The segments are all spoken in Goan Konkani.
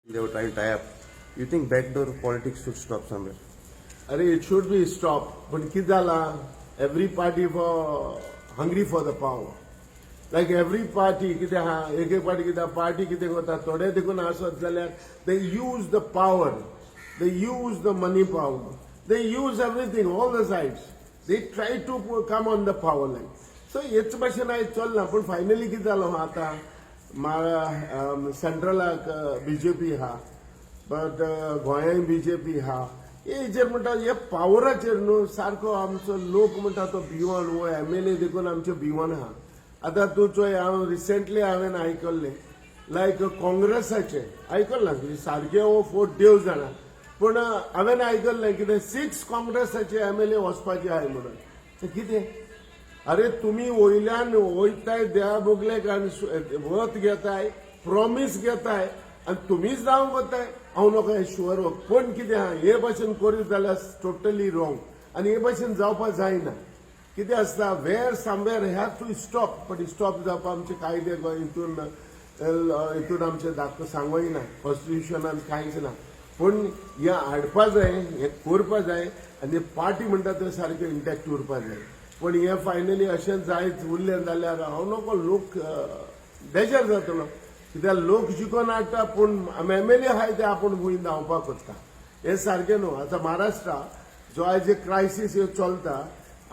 They were trying to tie up. You think backdoor politics should stop somewhere? अरे, it should be stop, पण कितें जालां, every party for hungry for the power, like every party. कितें आहा, एक एक पार्टी कितें, पार्टी कितें करता, थोडे देखून आसत जाल्यार they use the power, they use the money power, they use everything, all the sides. They try to come on the power line. So हेच भाशेन आयज चल्लां. पूण फायनली कितें जालां आतां, सेंट्रलाक बीजेपी आहा, बट गोंयांय बीजेपी आहा. हेजेर म्हणटा, हे पावराचेर न्हू सारको आमचो लोक म्हणटा तो भिवन, हो एमएलए देखून आमचे भिवन आहा. आतां तूं चोय, हांव रिसेंटली हांवें आयकल्लें, लायक काँग्रेसाचे आयकलां, सारकें हो फोट देव जाणा, पूण हांवें आयकल्लें कितें सिक्स काँग्रेसाचे एमएलए वचपाचे आहाय म्हणून. ते कितें? अरे, तुमी वयल्यान वयताय देवा बगलेक आनी वत घेताय, प्रॉमीस घेताय आनी तुमीच जावंक वताय. हांव नोको हें शुअर. पण कितें आहा, हे भाशेन करीत जाल्यार टोटली रॉंग आनी हे भाशेन जावपाक जायना. कितें आसता, where somewhere have to stop, but stop जावपा आमचे कायदे हितून हितून आमचे दाखो सांगोय ना, कॉन्स्टिट्युशनान कांयच ना. पूण हें हाडपा जाय, हें करपा जाय आनी पार्टी म्हणटा ते सारकें इंटॅक्ट उरपा जाय. पूण हें फायनली अशें जायत उरलें जाल्यार हांव नको लोक बेजार जातलो, कित्याक लोक जिखोन हाडटा, पूण एमएलए आहाय ते आपूण वयर धांवपाक सोदता. हें सारकें न्हू. आतां महाराष्ट्रा जो आयज क्रायसीस ह्यो चलता,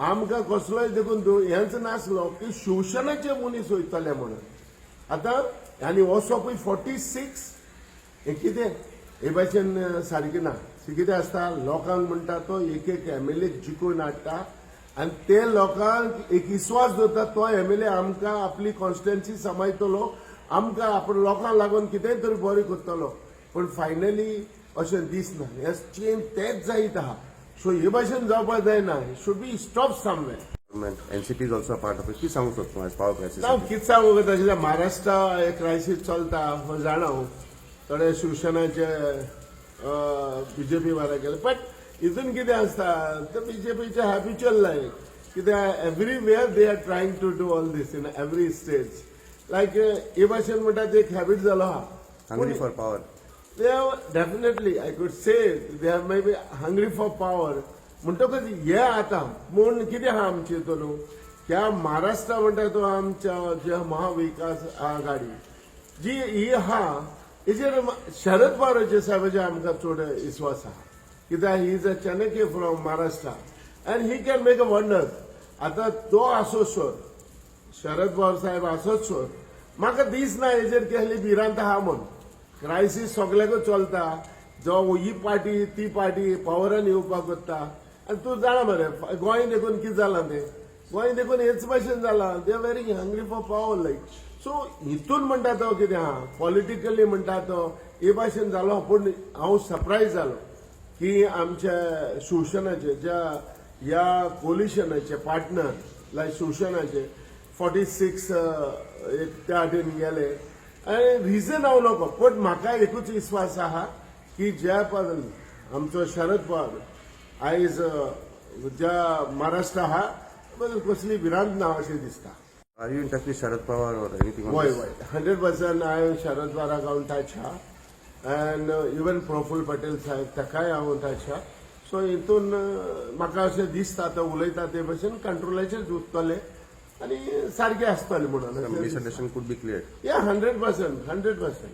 आमकां कसलोय देखून हेंच नासलो की शिवसेनेचे मनीस वयतले म्हणून. आतां आनी वचपूय 46, हें कितें? हे भाशेन सारकें ना. कितें आसता, लोकांक म्हणटा तो एक एक एमएलए जिखून हाडटा आनी ते लोकांक एक विस्वास दवरता, तो एमएलए आमकां आपली कॉन्स्टिट्युएन्सी सांबाळटलो, आमकां आपण लोकांक लागून कितेंय तरी बरें करतलो. पूण फायनली अशें दिसना. हें चेंज तेंच जायत आहा. सो हे भाशेन जावपाक जायना, should be stop somewhere. NCP is also part of it. कितें सांगूंक सोदता आयज पावर क्रायसीस? ना, कितें सांगू तशें, महाराष्ट्रा एक क्रायसीस चलता हो जाणा हांव. थोडे शिवसेनाचे बीजेपी वारा गेले, बट हितून कितें आसता, ते बीजेपीचे हॅबिच्युअल लायक कित्याक everywhere they are trying to do all this in every stage, like हे भाशेन म्हणटा ते एक हॅबिट जालो आहा. Hungry for power. They are definitely, I could say, they are maybe hungry for power. म्हणटकच हे आतां म्हूण कितें आहा आमचे हितून, न्हू ह्या महाराष्ट्रा म्हणटा तो आमच्या ज्या महाविकास आघाडी जी ही आहा, हेजेर शरद पवाराचे साहेबाचे आमकां चड विस्वास आहा, कित्याक he is a Chanakya from Maharashtra and he can make a wonder. आतां तो आसो सर, शरद पवार साहेब आसोच सर, म्हाका दिसना हेजेर कसली भिरांत आहा म्हूण. क्रायसीस सगल्याकूच चलता, जो ही पार्टी ती पार्टी पावरान येवपाक सोदता. आनी तूं जाणा मरे, गोंय देखून कितें जालां तें, गोंय देखून हेच भाशेन जालां. They are very hungry for power, like so हितून म्हणटा तो कितें आहा, पॉलिटिकली म्हणटा तो हे भाशेन जालो. पूण हांव सरप्रायज जालो की आमच्या शिवसेनाचे, ज्या ह्या कोलिशनाचे पार्टनर लायक शिवसेनाचे 46 एक त्या वाटेन गेले आनी रिजन हांव नको, पण म्हाका एकूच विस्वास आहा की ज्या पद आमचो शरद पवार आयज ज्या महाराष्ट्र आहा, कसली भिरांत ना अशें दिसता. Are you in touch with Sharad Pawar or anything? वय, 100%. हांवें शरद पवाराक हांव टच आहा अँड इवन प्रफुल्ल पटेल साहेब, ताकाय हांव टच आहा. सो हितून म्हाका अशें दिसता, आतां उलयता ते भशेन कंट्रोलाचेर उरतले आनी सारकें आसतलें म्हणून. Misunderstanding could be cleared. Yeah, 100%, 100%.